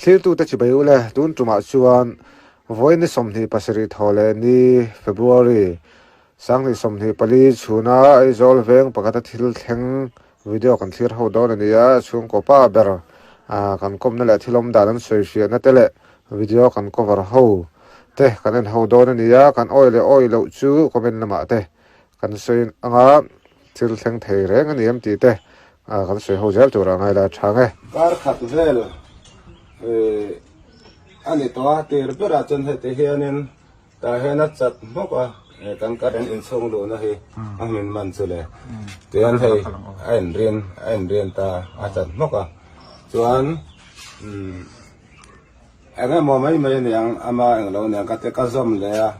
Thlirtute chibai u le, tun tumah chuan vawi ni 27 thaw leh ni, February, 2024 chhuna Aizawl veng pakhata thil thleng video kan thlir ho dawn a ni a, chhungkaw pa ber kan kawmna leh thil awm dan an sawi hriatna te leh video kan cover ho te kan en ho dawn a ni a, kan awi leh awi loh chu comment lamah te kan sawi anga thil thleng thei reng a ni em tih te kan sawi ho zel tur a ngai la tha nge. Kar khat vel a ni tawh a, tir berah chuan heti hianin Tah hian a chat hmawk a, kan current inchhung luhna hi a hmin man chu le. Tihian hei a inrin a inrin ta a chat hmawk a, chuan umm eng emaw mai mai a niang ama eng lo niang ka ti ka zawm leh a,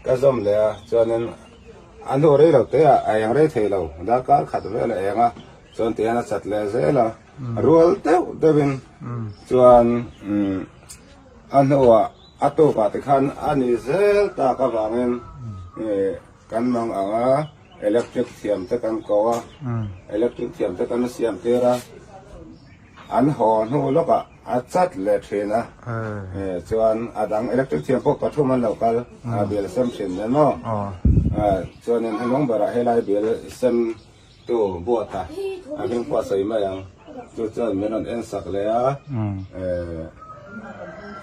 ka zawm leh a chuanin a hnu rei lo te ah a eng rei thei lo darkar khat vel a eng a, chuan tihian a chat leh zel a, rual deuh deuhin chuan umm a hnuah. A tukah te khan a ni zel tak avangin kan mang ang a, electric thiam te kan ko a, electric thiam te kan siam tir a, an haw hnu lawkah a chat leh thin a, chuan a dang electric thiam pawh pathum an lo kal, a bill sem thin nen maw, chuanin hnung berah helai bill sem Tu buat a, a hming pawh a sawi mai ang. Chu chuan min rawn en sak leh a,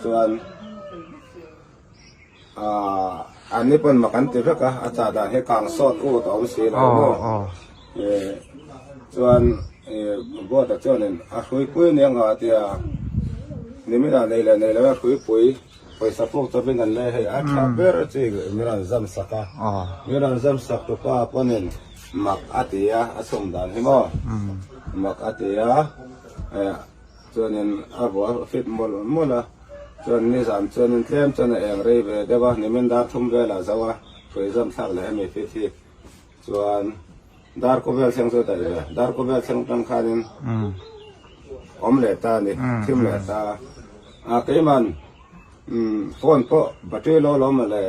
chuan aah an ni pawn mak an ti vek a, a chah dan hi kang sawt ut a awm si lo maw. Chuan buat a chuanin a hruipui nia nga a tia, niminah nei leh nei lo a hruipui pawisa puk chawpin an lei hei a tha ber chi min rawn zam sak a, min rawn zam sak tupa pawnin Mak a ti a, a chhum dan hi maw? Mak a ti a, chuanin a vuah fit mawlh mawlh a, chuan nizan chuanin tlem chuan a eng rei ve deuh a, nimin dar thum velah zo a, hrui zam thlak leh hemi fit hi chuan dar kaw vel thleng chu a daih ve, dar kaw vel thleng atang khanin awm leh ta a ni, thim leh ta a, keiman phone pawh battery lo lo mawle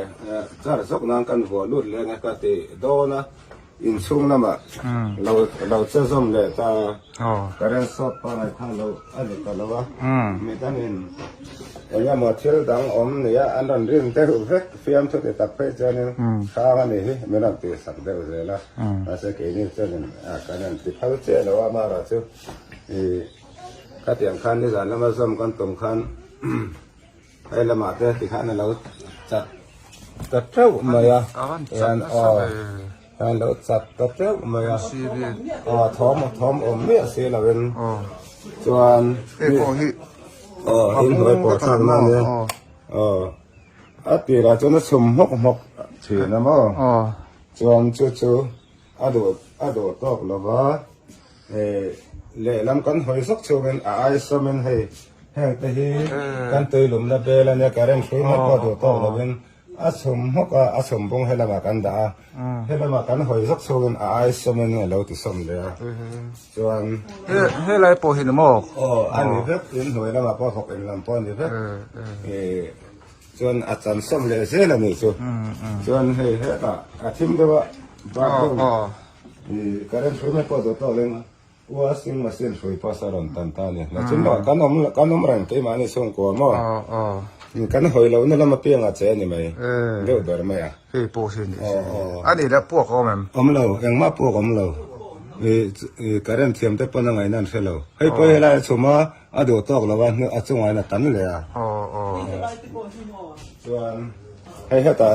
charge zawk nan kan vuah lut leh ang e ka ti dawn a. Inchhung lamah lo lo che zawm leh ta current short pangai kha lo a ni ta lo a, midangin eng emaw thil dang awm nia an rawn rin deuh vek fiamthu ti tak phei chuanin hrang a nih hi min rawn tihsak deuh zel a, mahse keini chuanin kan rawn ti phal chiah lo a amaherawh chu ih khatiang khan nizan lama zawm kan tum khan Hei lamah te tikhan a lo chat ta teuh mai a, hian aw hian lo chat ta teuh mai a, aw thawm thawm awm miah si lovin chuan aw inhnuai pawh thlak na nia aw a tirah chuan a chhum hmawk hmawk thin a maw chuan chu chu a duh a duh tawk lova. Lehlam kan hawi zawk chhungin a ai sawmin hei heng te hi kan tuilumna bel ania current hrui mai pawh duh tawk lovin a chhum hmawk a, a chhum bung he lamah kan dah a, he lamah kan hawi zawk chhungin a ai sawmin a lo ti sawm leh a, chuan Helai pawh hi ni maw? Aw a ni vek, in hnuai lamah pawh vawk in lam pawh a ni vek, chuan a chan sawm leh zel a nih chu, chuan hei hetah a thim deuh a bathroom. Current hrui mai pawh duh tawk leng washing machine hrui pawh saw rawn tan ta a ni. Nachin lawk kan awm kan awm reng keimahni chhungkua maw? Kan hawi lohna lam apiangah che a ni mai deuh ber mai a. Hei pawh hi a ni. A nih leh puak a awm em? Awm lo, engmah puak a awm lo. Current thiam te pawn a ngaihna an hre lo. Hei pawh helai a chhum a, a duh tawk lo a, a chungah hian a tam leh a. Chuan hei hetah.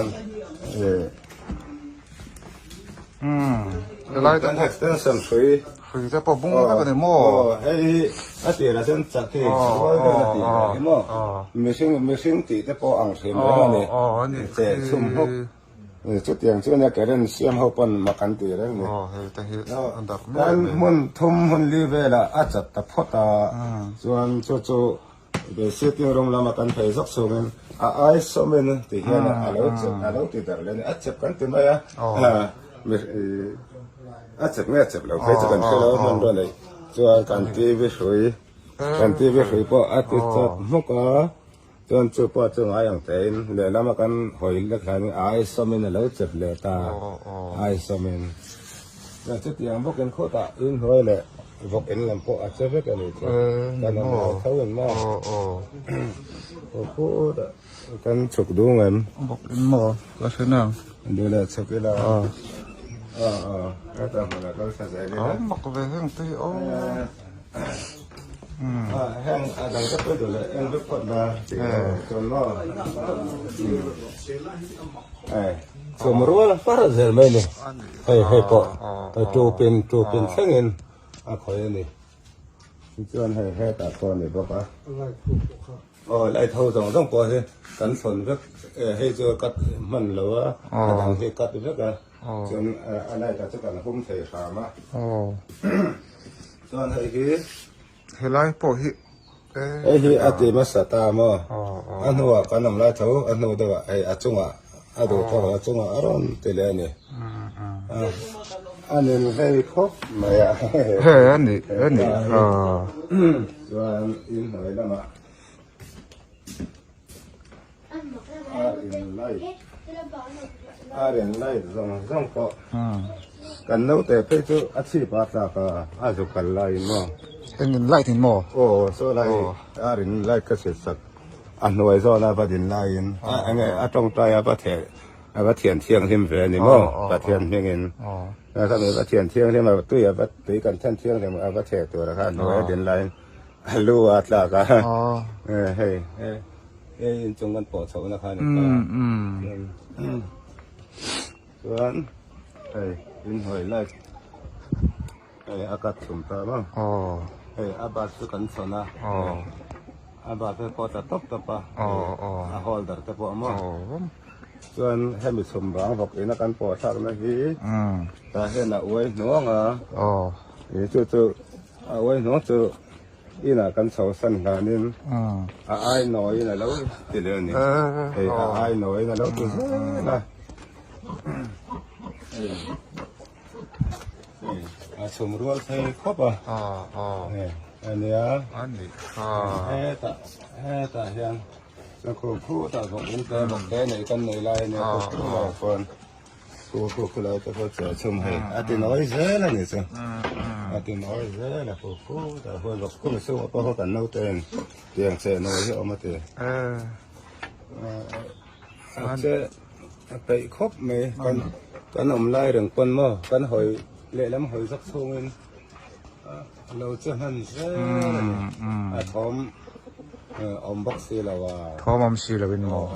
Helai kan extension hrui hrui te pawh bung vek a ni maw aw hei hi a tirah chuan chak hi rual vel a tih ve hi maw mihring mihring tih te pawh ang hrim reng a ni che chhum hawk chutiang chu ania current siam ho pawn mak an ti reng ni kan hmun thum hmun li velah a chat ta phawt a chuan chu chu Sitting room lama kan phei zawk chungin a ai sawmin ti hian a lo chep a lo ti darh leh a ni. A chep kan ti mai a, a chep nge a chep lo phei chu kan hre lo a hmanrua neih chuan kan TV hrui kan TV hrui pawh a ti chawt hmuk a, chuan chu pawh chu ngai ang tein lehlama kan hawi lek hlanin a ai sawmin a lo chep leh ta, ai sawmin. Chutiang bawkin khawtah inhnuai leh. Vawk in lam pawh a che vek a ni chu. Kan awm lai tho in maw? Aw khutah kan chhuk dung em? Vawk in maw? Ka hre nang. Duh leh chhuk ila. Aw aw hetah hmunah kal thla zel ila. Aw mak ve heng te hi aw. Heng a dang te pawh duh leh en vek phawt la tih chuan maw? Chhum rual far zel mai a ni. Hei hei pawh tupin tupin thlengin a khawih a ni. Tichuan hei hetah pawh a ni bawk a. Aw light ho zawng zawng pawh hi kan thawn vek hei chu cut hman lo a a dang hi cut vek a chuan a light ah chu kan hum thei hram a. Chuan hei hi. Helai pawh hi Hei hi a ti hmasa ta maw? A hnuah kan awm lai tho, a hnu deuhah hei a chungah a duh tawk a chungah a rawn ti leh a ni. A nin hlei khawp mai a. Hei a ni, a ni. Chuan in hnuai lamah a in light a rin light zawng zawng pawh kan naute phei chu a chhip a tlak a a zuk kal laiin maw eng in light in maw aw saw lai a rin light ka hrilh sak a hnuai zawn a va din laiin a enge a tawngtai a va theh a va thian thianghlim ve a ni maw Pathian hmingin a va thian thianghlim a tui a va tui kan then thianghlim a va theh tur a kha a hnuai a din laiin A lu a tlak a, hei hei inchung kan pawh chhoh na kha a ni ta. Chuan hei inhnuai light hei a cut chhum ta maw. Hei a bus chu kan chhawn a, a bus te pawh a tla tawp tawp a, a holder te pawh maw. Chuan hemi chhum vang vawk ina kan pawh thlak na hi tah hian a uai hnuang a, chu chu. A uai hnawng chu inah kan chho san hlanin a ai nawiin a lo ti leh a ni. Hei a ai nawiin a lo ti zel a. A chhum rual thei khawp a. A nia. Hetah hetah hian khu khutah vawk in te vawk te nei kan nei lai a nia khu khutah chuan. Khu khu khu lai te pawh cheh chhum hei a ti nawi zel a ni chu a ti nawi zel a khu khu tah huan vawk khum chhungah pawh khaw kan naute in tiang cheh nawi hi a awm a ti a che a peih khawp mai kan kan awm lai reng pawn maw kan hawi lehlam hawi zawk chhungin a lo che hman zel a ni a thawm awm bawk si lo a thawm awm si lo in maw.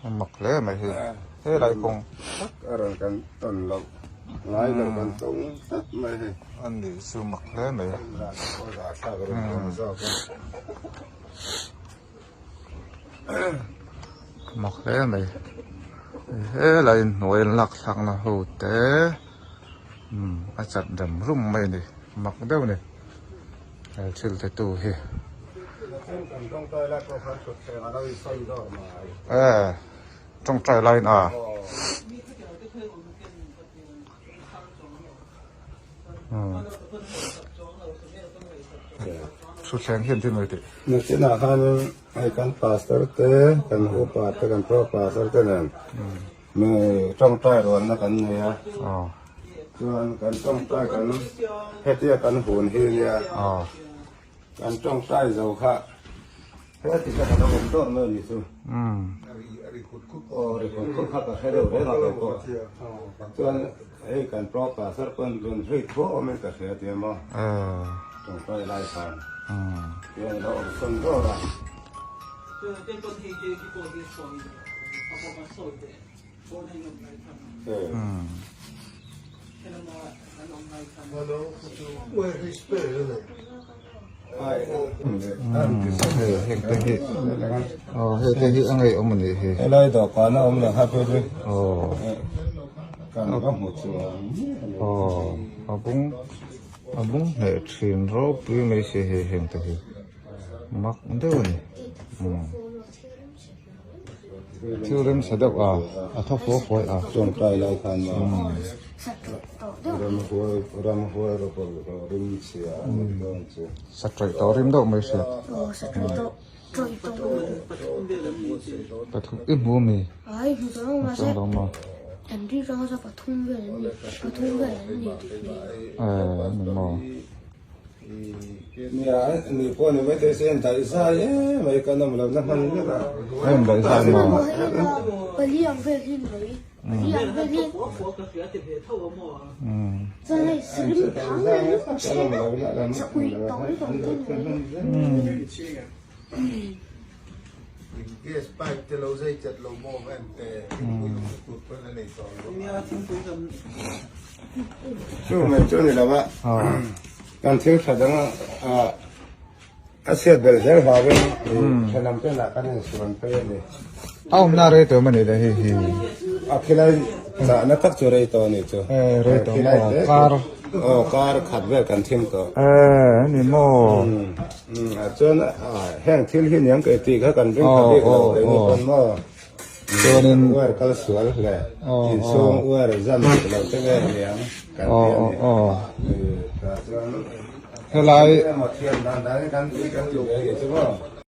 A mak hle mai hi helai kawng tak a rawn kan tawn loh ngai lo kan tawng tlat mai hi. A nih chu mak hle mai. Mak hle mai helai inhnuai an lak thlak na ho te a chat rem rum mai a ni mak deuh a ni. He thil te tu hi. Eh tawngtai laiin a. Thutthleng hian thil mai tih. Nachinah khan hei kan pastor te kan upa te kan pro pastor te nen Mi tawngtai rualna kan nei a, chuan kan tawngtai kan hetia kan hun hi nia, kan tawngtai zo kha heti kha ka lo awm dawt mai a ni chu. Aw ri khut khut kha ka hre deuh reng a kei pawh. Chuan hei kan pro pastor pawn rawn zui thuah awmin ka hria tia maw, tawngtai lai khan chuan a lo awm sawn dawt a. Helai dawhkan a awm leh kha phei chu kan va hmu chuang A bung hneh thin ropui mai si hei heng te hi. Mak deuh a ni. Thil rem sa deuh a, a thaw fua fua a. Tawngtai lai khan maw ramhuai ramhuai rawpawlh rawh rim chhia a ni dawn chu. Sa tawih tawh rim deuh mai hriat. Pathum i hmu ami? Chuang lo maw? Eh ani maw? Nia, ni pawh ni mai thei se en daih zai em mai kan awm lohna hman vek a. En daih zai maw? Pali ang vel hi ni mai. Pali ang vel hi. Chuan hei sarim thang leh lut chen a chakui tawi tawng te ni mai. Gas pipe te lo zai chat lo maw en te thingpui lum na tur pawn a nei tawh lo. Chu mai chu ni lo a, kan thil tha dang a chhiat belh zel vangin thenawm te lah kan insuan phei a ni. A awmna rei tawh maw ni le hei hi? A khilai chahna tak chu rei tawh a ni chu. Rei tawh maw kar. Aw kar khat vel kan thim tawh. E ni maw. Chuan heng thil hi niang kei tih kha kan ring tha bik lo kei ni pawn maw. Chuanin uar kal sual hle inchhung uar zam dik lo te vel niang kan ti a ni. Tah chuan helai emaw thiam dan dan hi kan ti kan ti ve hi chu maw.